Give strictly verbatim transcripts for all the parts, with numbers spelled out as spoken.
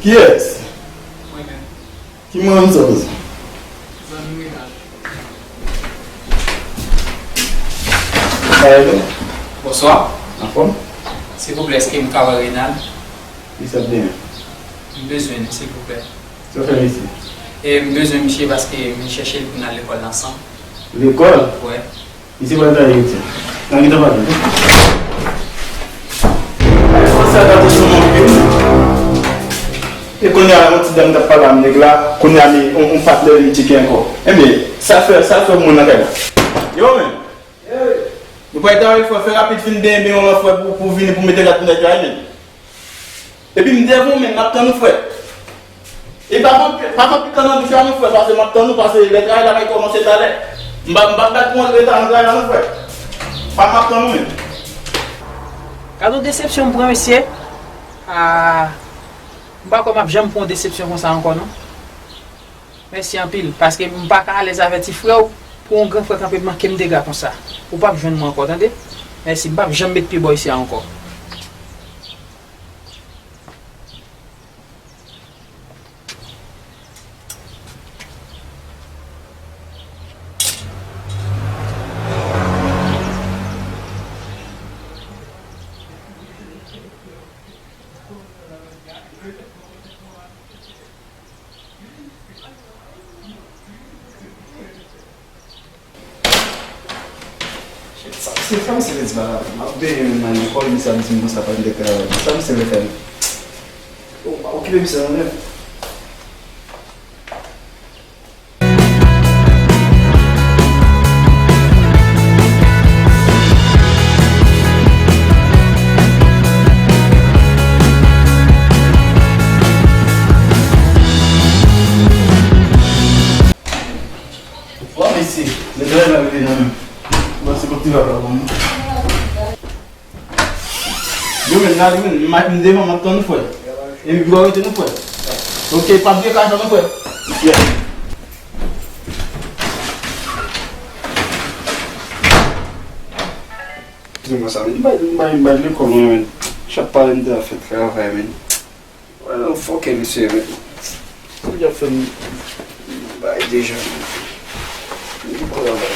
Kiyès? Mwen menm. Ki moun sa w se? Zanmi Renald. Sa va byen? Bonswa. Anfòm? Silvouplè, èske m ka wè Renald? Li sot deyò. M bezwen li, silvouplè. Sa w fè l isi? E m bezwen misye paske m chèche l pou n al lekòl ansanm. Lekòl? Wi. Misye pral travay Ayiti. Nan gentan pale. Konsa gade sou moun vin. E kounye a, yon ti dam t ap pale a nèg la, kounye a li, yon, yon patnè li tcheke ankò. Ebyen, sa fè, sa fè moun nan kay la. Yo, men. Nou pral travay, frè, fè rapid, fin benyen, benyen w lan, frè, pou, pou vini, pou mete rad pou nèg la, men. Epi m devan w, men, m ap tann ou, frè. E pa pran, pa pran pikan nan bouch la non, frè, paske m ap tann ou, paske lè travay la pral kòmanse talè. M pa, m pa bat pou antre ta nan travay la non, frè. Pa m ap tann ou menm. Gade yon desepsyon m pran, mesye. Ah, m pa kwè m ap janm pran yon desepsyon konsa ankò non. Mèsi anpil, paske m pa ka alèz avèti frè w, pou yon gran frè kanpe manke m dega konsa. Ou p ap jwenn mwen ankò, tande? Mèsi, m p ap janm met pye bò isi a ankò. Shit, sa misye fè, misye vle di bagay. M ap benyen menm nan lekòl, misye ap di m konsa pa m te travay. Sa misye vle fè menm? Oh, pa okipe misye non menm. Wa mesye, lè travay la rive nan men m. Bon, se kòb ti va la bon. Yo, men, n ale, men, m, m devan, m ap tann ou, frè. Epi, w a rete, non, frè. Ok, p ap vye kajan, non, frè. Yeah. Di mwen sa, men, m bay, m bay, m bay lekòl mwen, men. Chak pale m te ap fè travay, men. Wè, non, fòkè misye, men. Misye ap fè m bay deja, men. Li pran travay.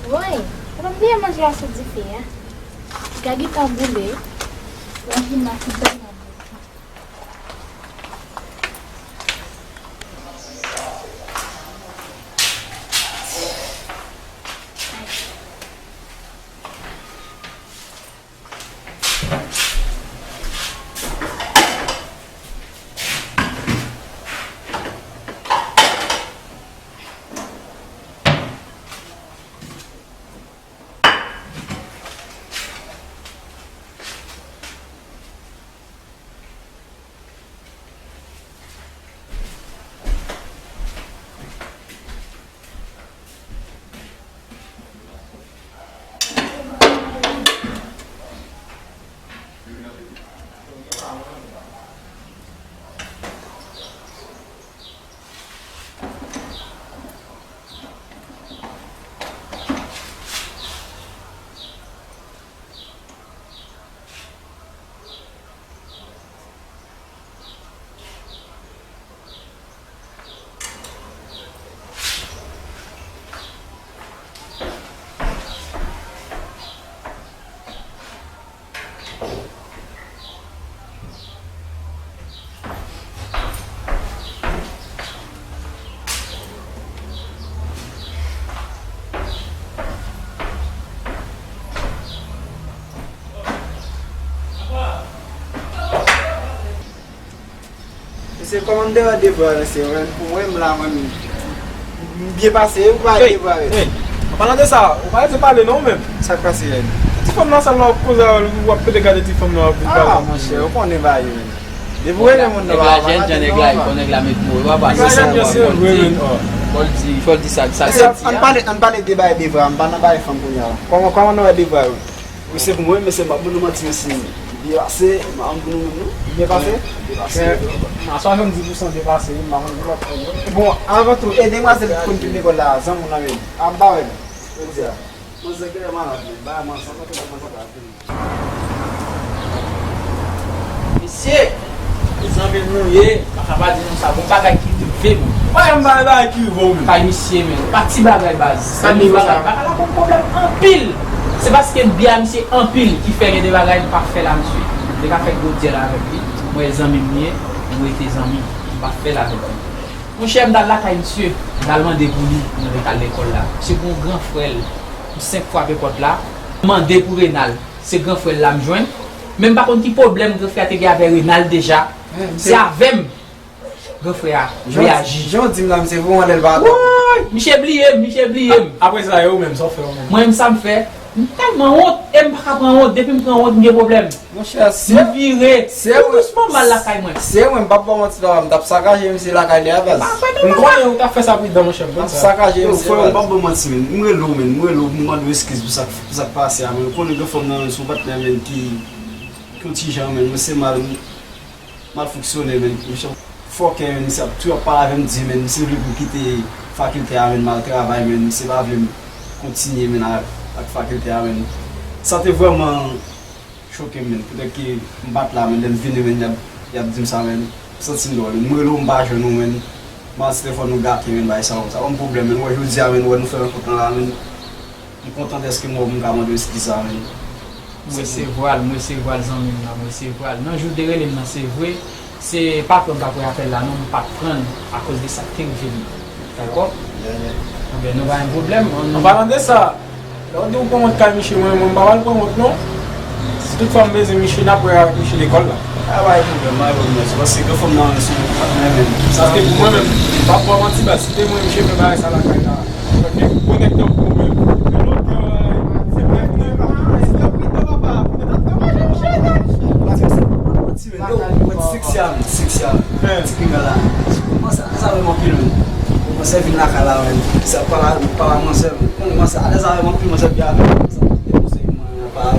Woy, pa bliye manje a sou dife a. Piga gentan boule. Yon pina ki bay nan bouch. Kòman m te wè devwa yo, mesye? Mwen, pou mwen, m la, mwen, m byen pase, ou pa wè devwa yo? Hey, an palan de sa, ou pa rete pale non, ou menm. Sa k pase, Rèd? Ti fanm nan, sa l ap koze avè l, w ap pede gade ti fanm nan, w ap vin pale. Ah, monchè, ou konnen bagay yo, menm. Depi w renmen moun nan, nèg la jèn jan, nèg la, fò nèg la met mo, yo pa pale. Nèg la jèn jan, se vre, menm. Fò l di, fò l di sa, sa l di a. Ann pale, ann pale de bagay devwa, m pa nan bagay fanm kounye a. Kòman, kòman nou wè devwa yo? Wi, se pou mwen, men se m ap ban nou manti, men si byen pase, m ap ban nou menm, non? Byen pase? Byen pase. Men aswè, jwenn dis pousan byen pase, wi, m pa konn ki lòt fè, non. Bon, avan tou, e demwazèl ki konn tout lekòl la, zanmi w nan men m. Ap ba wè l. Jodi a. Manzè genlè malad, men, bay manzè, manzè, manzè, manzè. Mesye, e zanmi m nou ye, m pa ka pa di nou sa, gon bagay ki rive m. Ou pa janm bay bagay ki rive w menm. Kay misye, men, pa ti bagay, baz. Zanmi bagay, bagay la konn pwoblèm anpil. Se paske m byen a misye anpil ki fè gen de bagay m pa fè la, misye. M te ka fè gwo dyèl avèk li. Mwen zanmi m ye, m rete zanmi. M pa fè l avèk li. Monchè, m t al lakay misye, m t al mande pou li, mwen te t al lekòl la. Misye gen yon gran frè l, m senk frape pòt la, m mande pou Renal. Se gran frè l la m jwenn. Men m pa konn ki pwoblèm gran frè a te gen avè Renal deja. Se avè m gran frè a reyaji. Jan w di m la, misye voye w anlè l pa atò. Woy! Misye bliye m, misye bliye m. Apre sa, e ou menm, sa w fè ou menm? Mwen menm, sa m fè? M tèlman wont, e m pa ka pran wont. Depi m pran wont, m gen pwoblèm. Monchè, se, m vire tou dousman m al lakay mwen. Se mwen, m p ap ba w manti, papa, m t ap sakaje misye lakay li a, baz. M konnen ou t ap fè sa pridan, monchè, m konn sa. M ap sakaje misye, baz. Yo, frè, m p ap ba w manti, men. M rele w, men. M rele w, m mande w eskiz pou sa k, pou sa k pase a, men. Ou konnen gen fanm nan, se yon patnè, men, ki, ki yon ti jan, men. Mwen se mal, mal fonksyone, men. Misye fòkè, men. Misye ap toujou ap pale avè m, di, men, misye vle pou kite fakilte a, men, m al travay, men. Misye pa vle m kontinye, men, ak, ak fakilte a, men. Sa te vrèman choke m, men. Poutèt ke m pa t la, men, lè m vini, men, y ap, y ap di m sa, men. M santi m dwòl, men. M rele w, m pa jwenn ou, men. M al sou telefòn nou gate, men, bay sa, sa ban m pwoblèm, men. Ou wè jodi a, men, ou wè nou fè rankont lan la, men. M kontan dèske m wè w, m ka mande w eskiz la, men. M resevwa l, m resevwa l, zanmi m nan, m resevwa l. Nan jou w te rele m nan, se vre, se pa pran m pa pran apèl la non, m pa t pran l akoz de sa k te rive m nan. Dakò? Ebyen, nou pa gen pwoblèm. An palan de sa, lè w di w pran wont kay misye, mwen, mwen, m pa pral pran wont non. Si tout fwa m bezwen misye, n ap wè avèk misye lekòl la. A, pa gen pwoblèm, pa gen pwoblèm, mesye, paske gran fanm nan, se yon patnè menm. Paske pou mwen menm, m p ap ba w manti, baz, si te mwen, misye fè bagay sa lakay la. Mwen te konekte pou mwen. Fè lontan, se prèv mwen pa. Se te pito, papa. Mwen te konekte pou mwen. Ti men, yo, mwen ti seksya, men, seksya, men. Ti pinga la, men. Kòmanse, sa vrèman pil, men. Kòmanse vin lakay la, men. Sa pa la, pa la manzè, men. Kòmanse, alèz avè m anpil, manzè byen avè m. Sa te konsèy mwen, pa.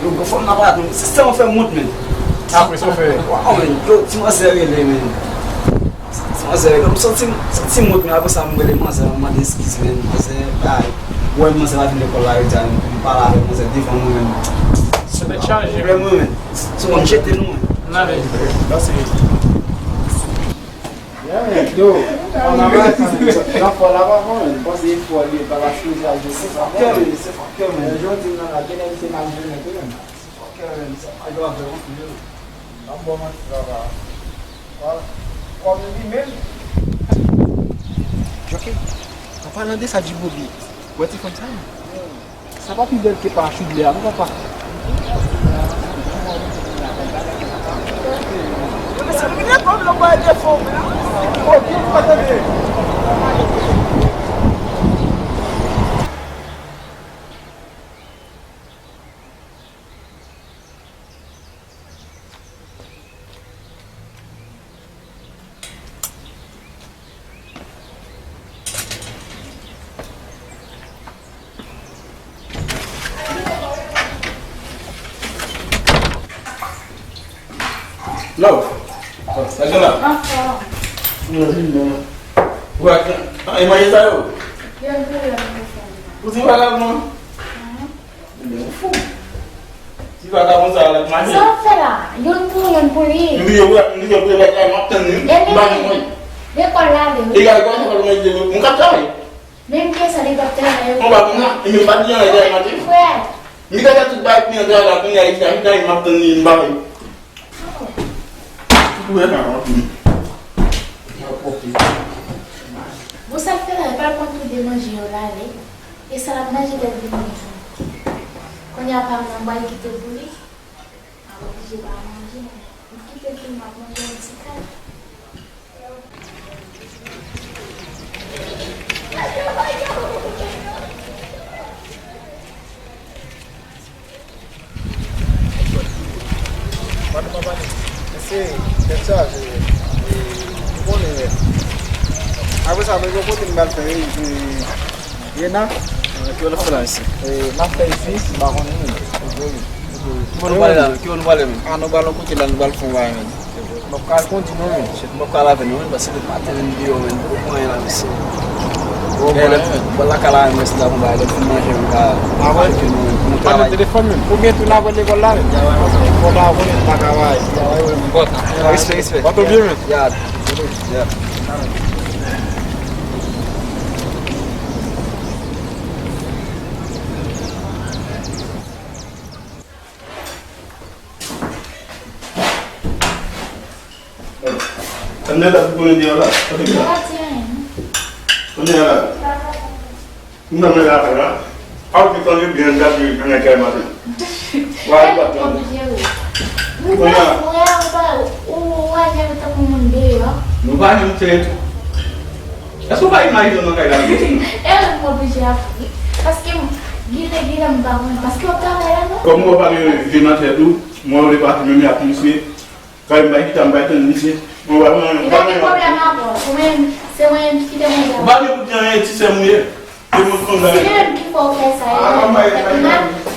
Yo, bon, fò m nan pa, se sèlman fè m wont, men. Apre sa w fè? Waw, men. Yo, ti manzè rele, men. Manzè, m santi, m santi m wont, men apre sa, m rele manzè, m mande eskiz, men. Manzè, bay. Wè, manzè pa vin lekòl la, yo di a, m pale avèk manzè devan mwen, men. Tèt chaje. Vrèman, men. Se yon jete nou, men. N ale. Mèsi. Yo, an anba sa, men. Jan fò la pa fò, men. M panse e fò li, pa ka chwazi al jete. Se fòkè, men. Se fòkè, men. Jan w di m nan la, genlè misye mal jere tou, men. Fòkè, men, sa pa jwe avè w, men. M ap ba w manti, papa. Wala. Kòm li menm. Jockey, an palan de sa, Djibobi, wè ti fanm sa, men. Sa pa pi bèl ke parachute blè a, non, papa? Yo, men se mwen ki te pran, men, mwen, defo, men. Ok, pa tande. Love. Sa gen la? Anfòm. Mwen vin non. Ou ak, ah, e manje sa yo? Yo pou yo, yo pou fè. Ou di vagabon? Mhm. Ebyen, ou fou. Ti vagabon sa a l ap mache. Sa w fè la? Youn pou youn pou li. M bliye pou, m bliye pou l ap la, m ap tann li. M pa gen mwen. Lekòl la, li. Egal, kwa se pa mwen ki te, mwen k ap travay. Menm pye sa, li p ap travay. Mwen pa konn la, e menm pa di anyen travay maten. Frè. M te fè tout bagay pou li an travay la, kounye a, li travay, m ap tann li, m pa wè. Tout ouvè nan anpil. Bon, sa l fè la, e pa l konn tou de manje yo la, li. E sa l ap manje lè l vini. Kounye a pa m nan, m pral kite pou li. M ap oblije pa manje. M kite l pou li, m ap manje yon ti kal. Ou konnen, men. Apre sa, men, yon kote m pral fè, e, e, Rena. Ki w ap fè la, isi? E, m ap fè isi, m pa konnen, men. Ki bò nou prale la, men? Ki bò nou prale, men? A, nou pral yon kote la, nou pral fè yon bagay, men. M ap ka kondi non, men. Shit, m ap ka lave non, men, paske depi maten vin deyò, men, m poko pran anyen la, mesye. Bon, men, lè m lakay la, men, si m ta konn bagay, lè m fin manje, m ka... A, wè. Manje nou, men, pou nou travay. Telefòn, men. Ou gen tou nan lekòl la, men. Bon, ta konnen, m pa ka bay. Respè, respè. Bato byen, men. Ya. Ya. Ann nan la pou konnen deyò la. Kote ki la? Konnen la. M nan men la la. A ou te tande byen gade nan kay maten. Wa li pa tande. Konnen la. Nou pa janm te tou. Èske w pa imajine w nan kay la? E mwen m oblije ap ri. Paske m, gile, gile, m pa konn. Paske w travay la, non? Kòm mwen pa gen je nan tèt ou, mwen vle pati menm ak misye. Kay m bay kita, m bay tann misye. Mwen pa mwen, mwen pa mwen. Li pa gen pwoblèm avè w. Ou menm, se mwen menm ki kite manje a. Ou pa gen pou di anyen, ti sè m ou ye. E mwen konn bagay. Se li menm ki fè w fè sa. A, mwen bay, bay, bay.